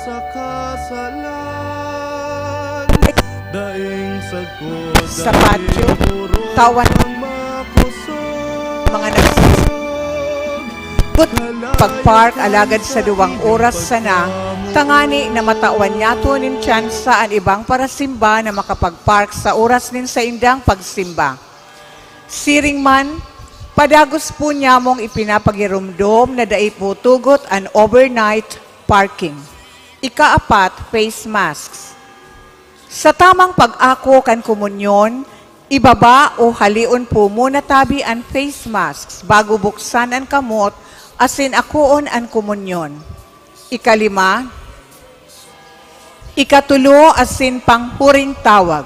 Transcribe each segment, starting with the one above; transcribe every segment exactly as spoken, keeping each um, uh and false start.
sa kasalan. Daing sagkod Sa patio, tawan mga nagsisikot pag-park alagad sa duwang oras sana, tangani na matawan niyato nin tsansa an ibang parasimba na makapag-park sa oras nin saindang pagsimba. Siring man, padagos po niyamong ipinapagiromdom na dai po tugot an overnight parking. Ikaapat, face masks. Sa tamang pag-ako kan komunyon, ibaba o halion po muna tabi an face masks bago buksan an kamot asin akoon an komunyon. Ikalima, ikatulo asin panghuring tawag.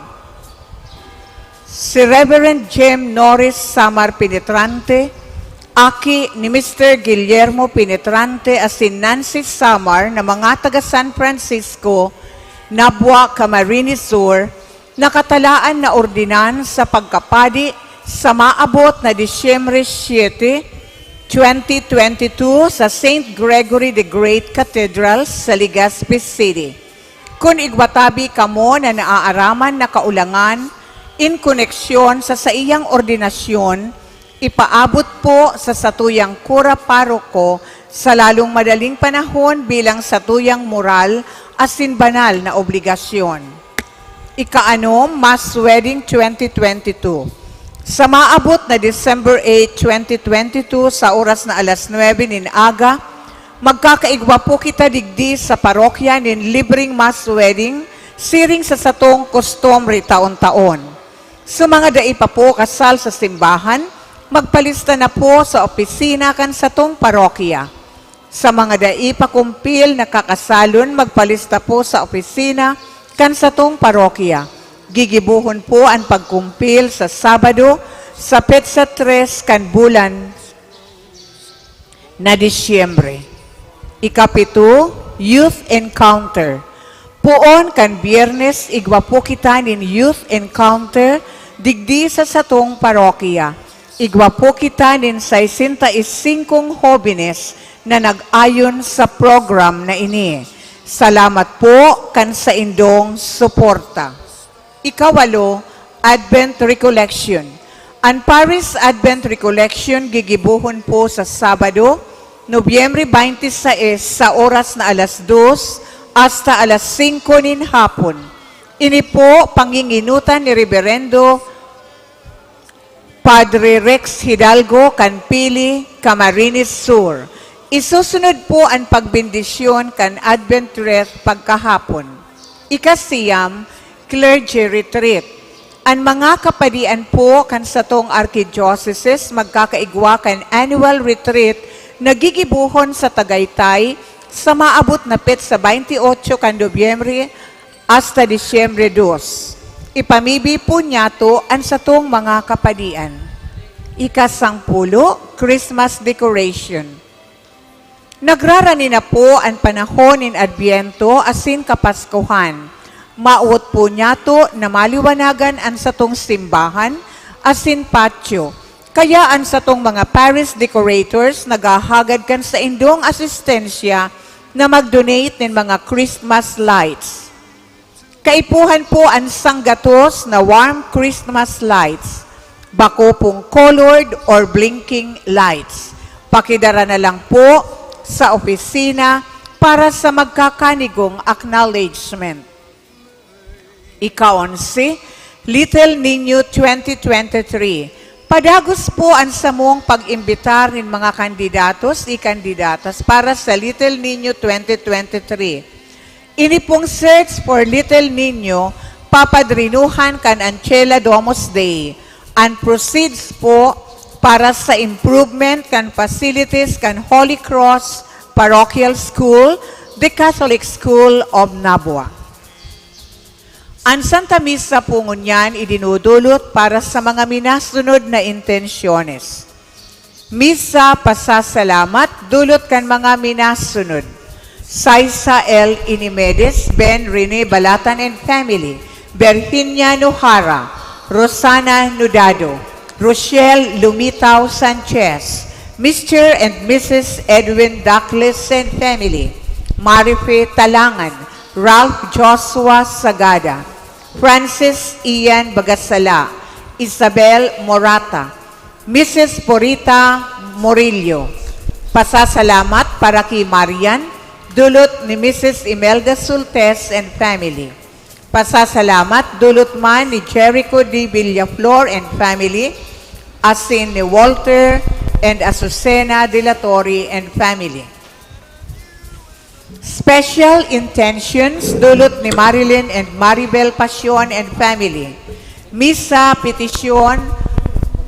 Si Reverend Jem Norris Samar Penetrante, aki ni Mister Guillermo Penetrante asin Nancy Samar na mga taga San Francisco, Nabua, Camarines Sur, nakatalaan na ordinan sa pagkapadi sa maabot na Disyembre siete, twenty twenty-two sa Saint Gregory the Great Cathedral sa Legazpi City. Kun igwa tabi kamo na naaaraman na kaulangan in koneksyon sa saiyang ordinasyon, ipaabot po sa satuyang kura paroko sa lalong madaling panahon bilang satuyang moral asin banal na obligasyon. Ikaanom, Mass Wedding twenty twenty-two. Sa maabot na December eight, twenty twenty-two, sa oras na alas nuebe nin aga, magkakaigwa po kita digdi sa parokya nin libreng Mass Wedding siring sa satong kustombre taon-taon. Sa mga dai pa po kasal sa simbahan, magpalista na po sa opisina kan satong parokya. Sa mga dai pa kumpil na kakasalon, magpalista po sa opisina kan satong parokya. Gigibohon po an pagkumpil sa Sabado, sa petsa tres kan bulan na Disyembre. Ikapito, Youth Encounter. Poon kan Biyernes, igwa po kita nin Youth Encounter digdi sa satong parokya. Igwa po kita nin sesenta y cinco hobenes na nag-ayon sa program na ini. Salamat po kan saindong suporta. Ikawalo, Advent Recollection. An Paris Advent Recollection gigibohon po sa Sabado, Nobyembre twenty-six, sa oras na alas dos hasta alas singko nin hapon. Ini po panginginutan ni Reberendo Padre Rex Hidalgo kan Pili, Camarines Sur. Isusunod po an pagbendisyon kan Advent Wreath pagkahapon. Ikasiyam, Clergy Retreat. An mga kapadian po kan satong archidioceses magkakaigwa kan annual retreat na gigibohon sa Tagaytay sa maabot na petsa twenty-eight kan Nobyembre hasta Disyembre dos. Ipamibi po niyato an satong mga kapadian. Ikasangpulo, Christmas Decoration. Nagrarani na po an panahon nin Adbyento asin Kapaskuhan. Maawot po niyato na maliwanagan an satong simbahan asin patio. Kaya an satong mga parish decorators naghahagad kan saindong asistensya na mag-donate nin mga Christmas lights. Kaipuhan po an sanggatos na warm Christmas lights, bako pong colored or blinking lights. Pakidara na lang po sa opisina para sa magkakanigong acknowledgement. Ika-onse, Little Niño twenty twenty-three. Padagos po an samong pag-imbitar nin mga kandidatos y kandidatas para sa Little Niño twenty twenty-three. Ini pong Search for Little Niño, papadrinuhan kan Ancela Domus Dei, and proceeds po para sa improvement kan facilities kan Holy Cross Parochial School, the Catholic School of Nabua. An Santa Misa po ngunyan idinudulot para sa mga minasunod na intensyones. Misa pasasalamat dulot kan mga minasunod: Saisa L. Inimedes, Ben Rene Balatan and family, Virginia Nojara, Rosana Nodado, Rochelle Lumitao Sanchez, Mister and Missus Edwin Dacles and family, Marife Talangan, Ralph Joshua Sagada, Francis Ian Bagasala, Isabel Morata, Missus Purita Murillo. Pasasalamat para ki Marian, dulot ni Missus Imelda Sultes and family. Pasasalamat dulot man ni Jericho D. Villaflor and family, asin ni Walter and Azucena de la Torre and family. Special intentions dulot ni Marilyn and Maribel Pasion and family. Misa petisyon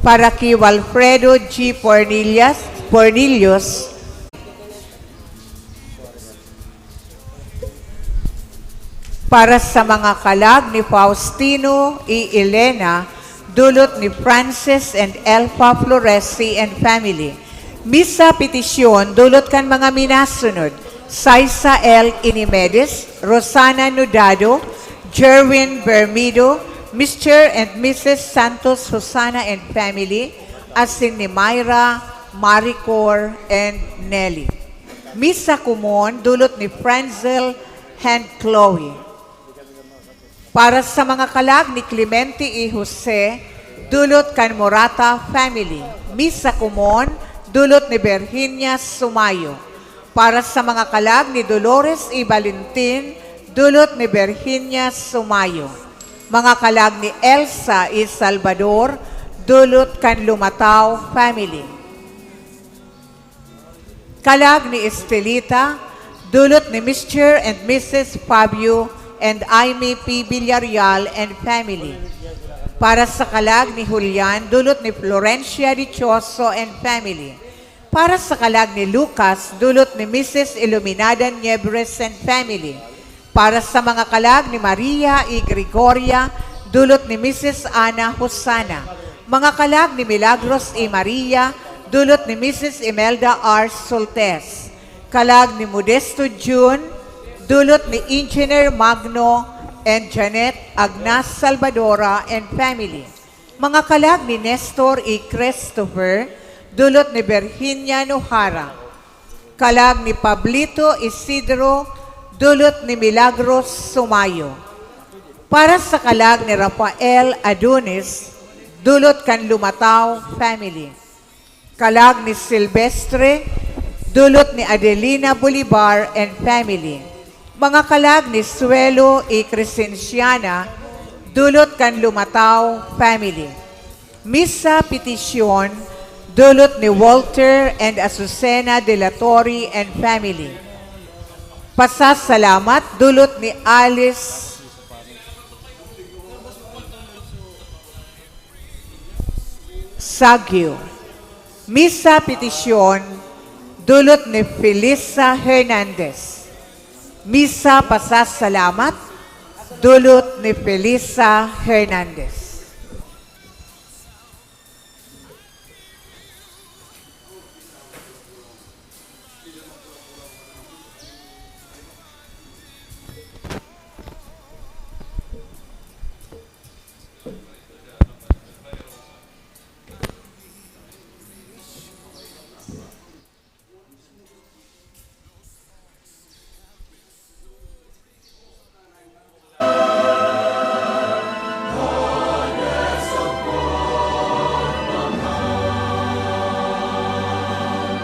para ki Walfredo G. Pornillas, Pornillos, para sa mga kalag ni Faustino E. Elena, dulot ni Francis and Elfa Floresi and family. Misa petisyon dulot kan mga minasunod: Saisa L. Inimedes, Rosana Nudado, Jerwin Bermido, Mister and Missus Santos Susana and family, asin ni Myra, Maricor, and Nelly. Misa komon dulot ni Frenzel and Chloe. Para sa mga kalag ni Clemente y Jose, dulot kan Morata family. Misa komon, dulot ni Virginia Sumayo. Para sa mga kalag ni Dolores y Valentin, dulot ni Virginia Sumayo. Mga kalag ni Elsa y Salvador, dulot kan Lumatao family. Kalag ni Estelita, dulot ni Mister and Missus Fabio and Aimee P. Villarreal and family. Para sa kalag ni Julian, dulot ni Florencia Dichoso and family. Para sa kalag ni Lucas, dulot ni Missus Iluminada Niebres and family. Para sa mga kalag ni Maria y Gregoria, dulot ni Missus Ana Hosana. Mga kalag ni Milagros y Maria, dulot ni Missus Imelda R. Soltes. Kalag ni Modesto Jun, dulot ni Engineer Magno and Janet Agnas Salvadora and family. Mga kalag ni Nestor y Christopher, dulot ni Virginia Nojara. Kalag ni Pablito Isidro, dulot ni Milagros Sumayo. Para sa kalag ni Rafael Adonis, dulot kan Lumatao family. Kalag ni Silvestre, dulot ni Adelina Bolivar and family. Mga kalag ni Suelo y Crescenciana, dulot kan Lumatao family. Misa petisyon, dulot ni Walter and Azucena de la Torre and family. Pasasalamat, dulot ni Alice Sagio. Misa petisyon, dulot ni Felisa Hernandez. Misa pasasalamat, dulot ni Felisa Hernandez.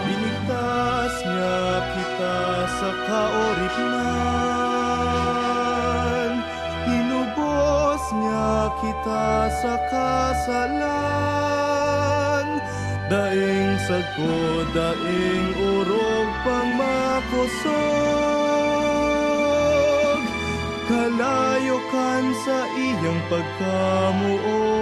Binigtas niya kita sa kaoripnan, tinubos niya kita sa kasalan. Daing sagkod, daing orog pang makosog, kalayo kan saiyang pagkamoot.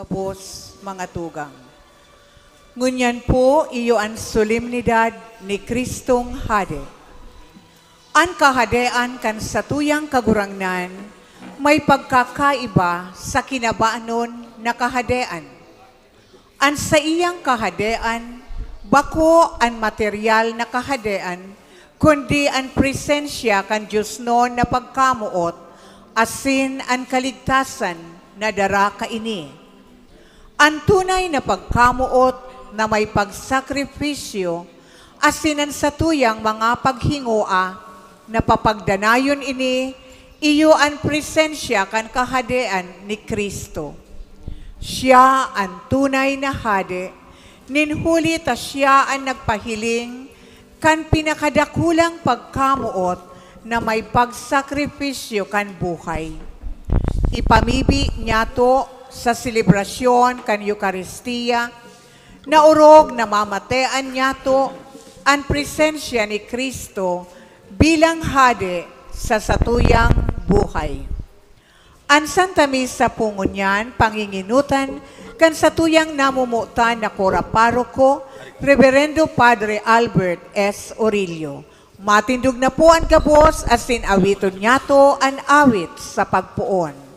Gabos, mga tugang. Ngunyan po, iyo an solemnidad ni Kristong Hade. An kahadean kan satuyang Kagurangnan may pagkakaiba sa kinabanon na kahadean. An saiyang kahadean, bako an materyal na kahadean, kundi an presensya kan diosnon na pagkamoot asin an kaligtasan na dara kaini. An tunay na pagkamoot na may pagsakripisyo asin an satuyang mga paghingoa na papagdanayon ini, iyo an presensya kan Kahadean ni Cristo. Siya an tunay na Hade, nin huli ta siya an nagpahiling kan pinakadakulang pagkamoot na may pagsakripisyo kan buhay. Ipamibi niyato sa selebrasyon kan Eukaristia, na orog na mamatean niyato an presensya ni Cristo bilang Hade sa satuyang buhay. An Santa Misa po ngunyan, panginginotan kan satuyang namomotan na kura paroko, Reverendo Padre Albert S. Orillo. Matindog na po an gabos asin awiton niyato an awit sa pagpoon.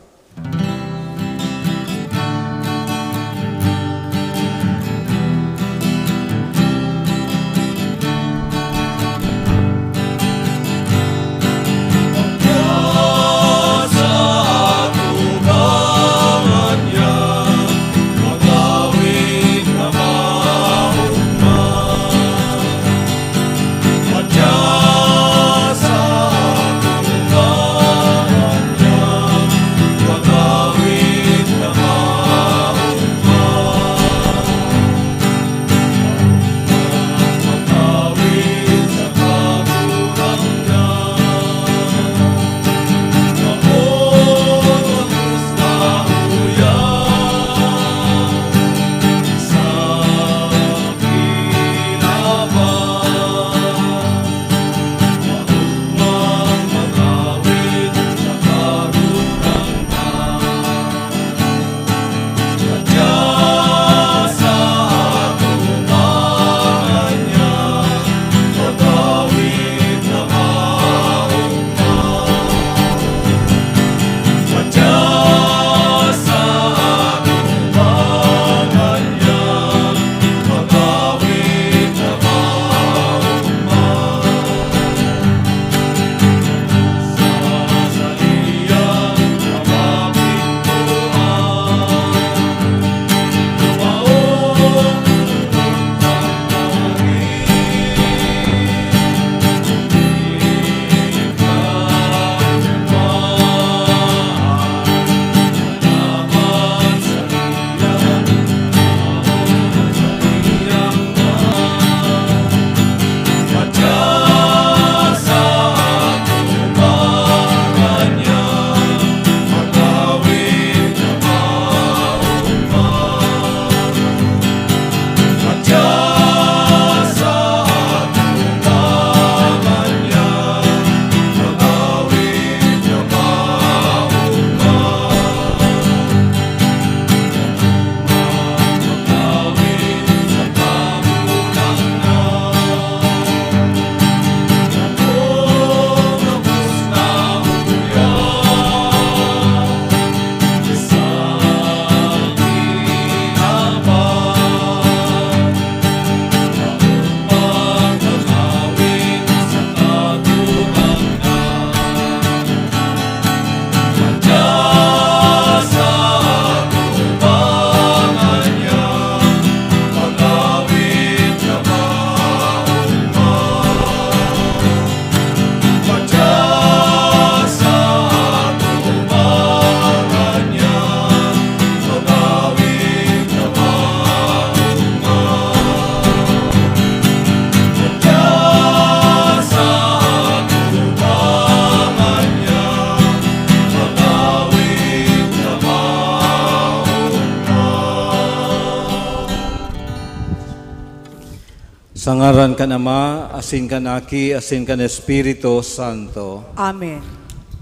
Sa ngaran kan Ama, asin kan Aki, asin kan Espiritu Santo. Amen.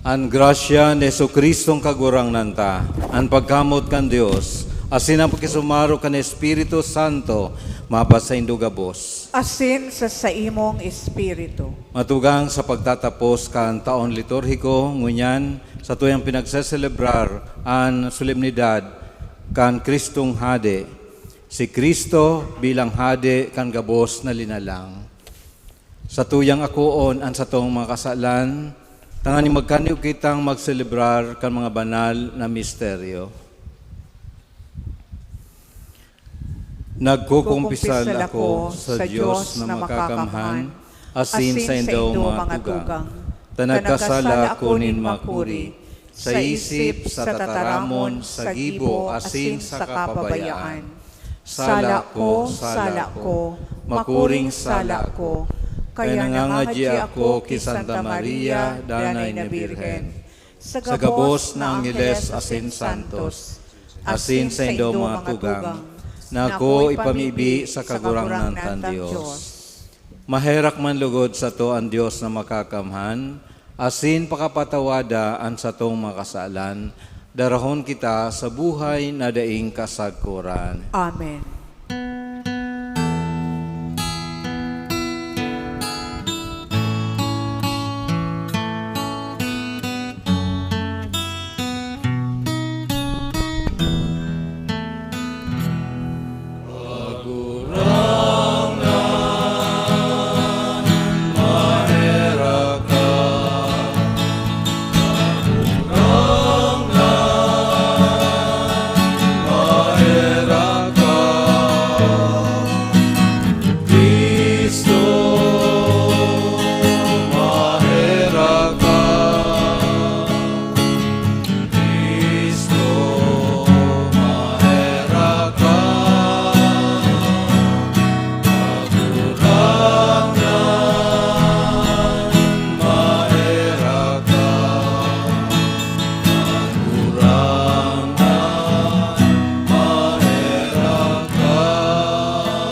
An grasya ni Jesu-Cristong Kagurangnan ta, an pagkamoot kan Dios, Asin ang pakisumaro kan Espiritu Santo mapasaindo gabos. Asin sa saimong espiritu. Matugang sa pagtatapos kan taon liturhiko, ngunyan, satuyang pinagseselebrar an solemnidad kan Kristong Hade. Si Kristo bilang Hade kan gabos na linalang. Satuyang akoon an satong mga kasalan, tanganing magkaniyo kitang magselebrar kan mga banal na misteryo. Nagkukumpisal ako sa Dios na makakamhan, asin saindo mga tugang, ta nagkasala ako nin makuri, sa isip, sa tataramon, sa gibo, asin sa kapabayaan. Sala ko, sala ko, makuring sala ko, kaya nangangadyi ako ki Santa Maria, Danay na Birhen, sa gabos na angheles asin santos, asin saindo mga tugang, na ako ipamibi sa Kagurangnan kan Dios. Maherak man lugod sato an Dios na makakamhan, asin pakapatawada an satong mga kasalan, darahon kita sa buhay na daing kasagkoran. Amen.